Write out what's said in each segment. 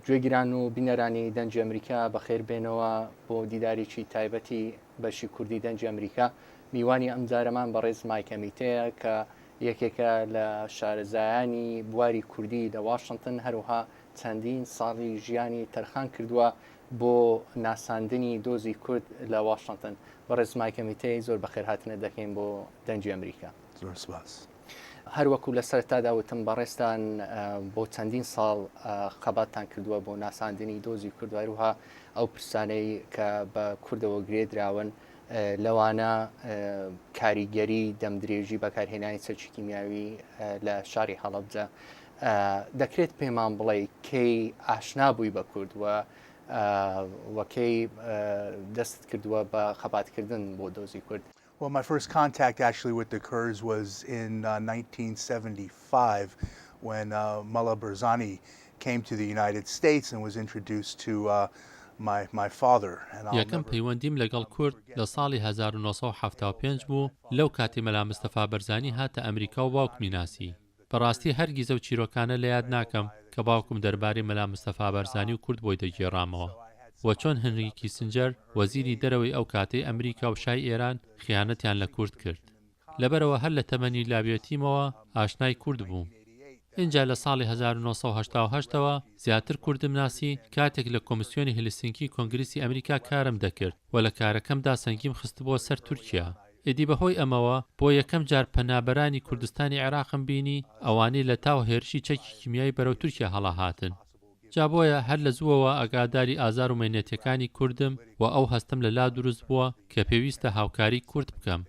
گوێگران و بینەرانی دەنگی ئەمریکا بەخێر بێنەوە بۆ دیدارێکی تایبەتی بەشی کوردی دەنگی ئەمریکا. میوانی ئەمجارەمان بەڕێز مایک ئەمیتەیە کە یەکێکە لە شارەزایانی بواری کوردی لە واشنتن، هەروەها چەندین ساڵی ژیانی تەرخان کردووە بۆ ناساندنی دۆزی کورد لە واشنتن. بەڕێز مایک ئەمیتەی زۆر بەخێرهاتنت دەکەین بۆ دەنگی ئەمریکا. زۆر سپاس. هەر وەکو لە سەرەتادا وتم بەڕێزتان بۆ چەندین ساڵ خەباتتان کردووە بۆ ناساندنی دۆزی کورد و هەروەها ئەو پرسانەی کە بە کوردەوە گرێ دراون لەوانە کاریگەری دەمدرێژی بەکارهێنانی چەکی کیمیاوی لە شاری هەڵەبجە. دەکرێت پێمان بڵێ کەی ئاشنا بووی بە کورد و وەکەی دەست کردووە بە خەباتکردن بۆ دۆزی کورد؟ Well, my first contact actually with the Kurds was in uh, 1975 when uh, Mullah Barzani came to the United States and was introduced to uh, my, my father. And I'll یەکەم never پەیوەندیم لەگەڵ کورد forget لە ساڵی 1975 بوو لەو کاتەی مەلا مستەفا بەرزانی هاتە ئەمریکا و باوکمی ناسی. بەڕاستی هەرگیز ئەو چیرۆکانە لە یاد ناکەم کە باوکم دەربارەی مەلا مستەفا بارزانی و کورد بۆی دەگێڕامەوە و چۆن هنری کیسنجەر وەزیری دەرەوەی ئەو کاتەی ئەمریکا و شای ئێران خیانەتیان لە کورد کرد. لەبەرئەوە هەر لە تەمەنی لاویەتیمەوە ئاشنای کورد بووم. ئینجا لە ساڵی 1988 ەوە زیاتر کوردم ناسی کاتێک لە کۆمسیۆنی هلسنکی کۆنگرسی ئەمریکا کارم دەکرد و لە کارەکەمدا سەنگیم خستبووە سەر تورکیا. ئیدی بەهۆی ئەمەوە بۆ یەکەم جار پەنابەرانی کوردستانی عێراقم بینی، ئەوانەی لە تاو هێرشی چەکی کیمیایی بەرەو تورکیا هەڵاهاتن. جا بۆیە هەر لە زووەوە ئاگاداری ئازار و مەینەتیەکانی کوردم و ئەو هەستەم لە لا دروست بووە کە پێویستە هاوکاری کورد بکەم.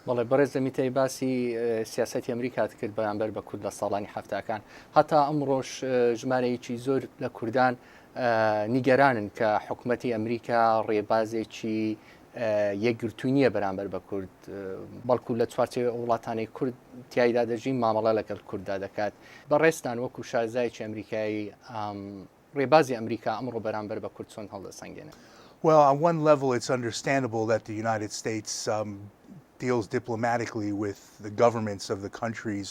بەڵێ بەڕێز دەمیتەی باسی سیاسەتی ئەمریکات کرد بەرامبەر بە کورد لە ساڵانی حەفتاکان هەتا ئەمڕۆش ژمارەیەکی زۆر لە کوردان نیگەرانن کە حکوومەتی ئەمریکا ڕێبازێکی یەکگرتووی نییە بەرامبەر بە کورد بەڵکو لە چوارچێوەی ئەو وڵاتانەی کورد تیایدا دەژین مامەڵە لەگەڵ کورددا دەکات. بەڕێزتان وەکو شارەزایەکی ئەمریکایی ڕێبازی ئەمریکا ئەمڕۆ بەرامبەر بە کورد چۆن هەڵدەسەنگێنن؟ Well, on one level it's understandable that the United States um, deals diplomatically with the governments of the countries.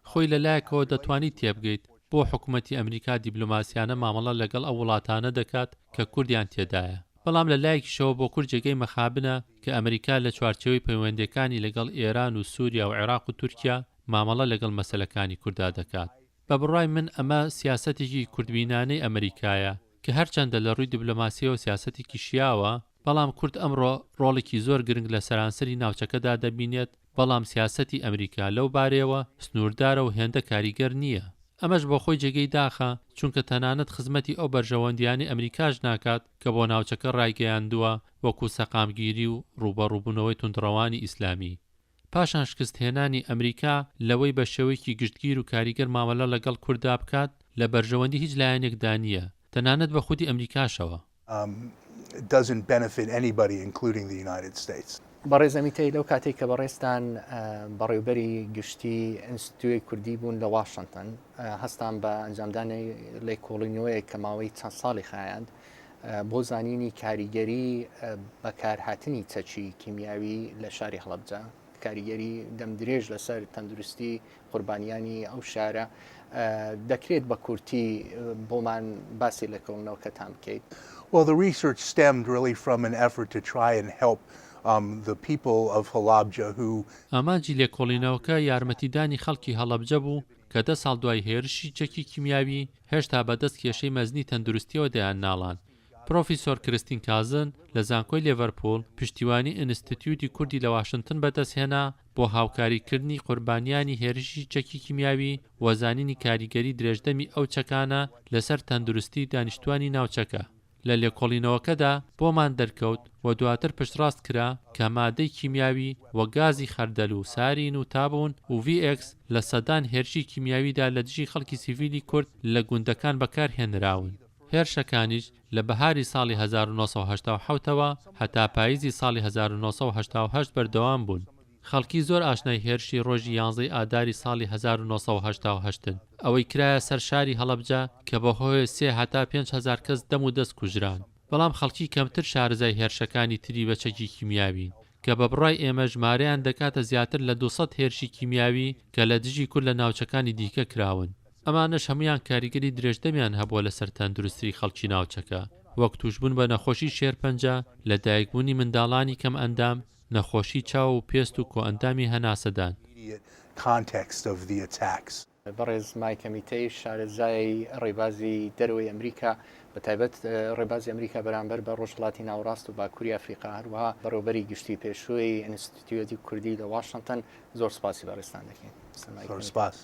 خۆی لە لایەکەوە دەتوانیت تێبگەیت بۆ حکومەتی ئەمریکا دیبلۆماسیانە مامەڵە لەگەڵ ئەو وڵاتانە دەکات کە کوردیان تێدایە، بەڵام لە لایەکیشەوە بۆ کورد جێگەی مەخابنە کە ئەمریکا لە چوارچێوەی پەیوەندیەکانی لەگەڵ ئێران و سوریا و عێراق و تورکیا مامەڵە لەگەڵ مەسەلەکانی کوردا دەکات. بە بڕوای من ئەمە سیاسەتێکی کوردبینانەی ئەمریکایە کە هەرچەندە لە ڕووی دیبلۆماسیەوە سیاسەتێکی شیاوە، بەڵام کورد ئەمڕۆ ڕۆڵێکی زۆر گرنگ لە سەرانسەری ناوچەکەدا دەبینێت، بەڵام سیاسەتی ئەمریکا لەو بارەیەوە سنووردارە و هێندە کاریگەر نییە. ئەمەش بۆ خۆی جێگەی داخە، چونکە تەنانەت خزمەتی ئەو بەرژەوەندییانەی ئەمریکاش ناکات کە بۆ ناوچەکە ڕایگەیاندووە وەکو سەقامگیری و ڕووبەڕووبوونەوەی توندڕەوانی ئیسلامی. پاشان شکستهێنانی ئەمریکا لەوەی بە شێوەیەکی گشتگیر و کاریگەر مامەلە لەگەڵ کورددا بکات لە بەرژەوەندی هیچ لایەنێکدا نییە، تەنانەت بە خودی ئەمریکاشەوە. doesn't benefit anybody including the United States. بەڕێز ئەمیتەی لەو کاتەی کە بەڕێزتان بەڕێوبەری گشتی ئینستتیوی کوردی بوون لە واشنتن هەستان بە ئەنجامدانی لێکۆڵینەوەیەک کە ماوەی چەند ساڵی خایاند بۆ زانینی کاریگەری بەکارهاتنی چەکی کیمیاوی لە شاری هەڵەبجە کاریگەری دەمدرێژ لەسەر تەندروستی قوربانیانی ئەو شارە دەکرێت بە کورتی بۆمان باسی لێکۆڵینەوەکەتان بکەیت؟ Well, the research stemmed really from an effort to try and help um, the people of Halabja who. ئامانجی لێکۆڵینەوەکە یارمەتیدانی خەڵکی هەڵەبجە بوو کە دە ساڵ دوای هێرشی چەکی کیمیاوی هێشتا بەدەست کێشەی مەزنی تەندروستییەوە دەیانناڵاند. پرۆفیسۆر کریستین کازن لە زانکۆی لێڤەرپوڵ پشتیوانی ئینستتیوتی کوردی لە واشنتن بەدەستهێنا بۆ هاوکاریکردنی قوربانیانی هێرشی چەکی کیمیاوی و زانینی کاریگەری درێژدەمی ئەو چەکانە لەسەر تەندروستی دانیشتوانی ناوچەکە. لە لێکۆڵینەوەکەدا بۆمان دەرکەوت و دواتر پشتڕاست کرا کە مادەی کیمیاوی وەک گازی خەردەل و سارین و تابون و ڤی ئێکس لە سەدان هێرشی کیمیاویدا لە دژی خەڵکی سیڤیلی کورد لە گوندەکان بەکارهێنراون. هێرشەکانیش لە بەهاری ساڵی 1987 ەوە هەتا پاییزی ساڵی 1988 بەردەوام بوون. خەڵکی زۆر ئاشنای هێرشی ڕۆژی یانزەی ئاداری ساڵی 1988 ن، ئەوەی کرایە سەر شاری هەڵەبجە کە بەهۆیە سێ هەتا 5000 کەس دەم و دەست کوژران. بەڵام خەڵکی کەمتر شارەزای هێرشەکانی تری بە چەکی کیمیاوین کە بە بڕوای ئێمە ژمارەیان دەکاتە زیاتر لە 200 هێرشی کیمیاوی کە لە دژی کورد لە ناوچەکانی دیکە کراون. ئەمانەش هەموویان کاریگەری درێژدەمیان هەبووە لەسەر تەندروستری خەڵکی ناوچەکە، وەک تووشبوون بە نەخۆشی شێرپەنجە، لەدایکبوونی منداڵانی کەمئەندام، نەخۆشی چاو و پێست و کۆئەندامی هەناسەدان. بەڕێز مایک ئەمیتەیش شارەزای ڕێبازی دەرەوەی ئەمریکا بە تایبەت ڕێبازی ئەمریکا بەرامبەر بە ڕۆژهەڵاتی ناوەڕاست و باکووری ئەفریقا هەروەها بەڕێوەبەری گشتی پێشووی ئینستیتیوتی کوردی لە واشنتن زۆر سپاسی بەڕێزتان دەکەین. زۆر سپاس.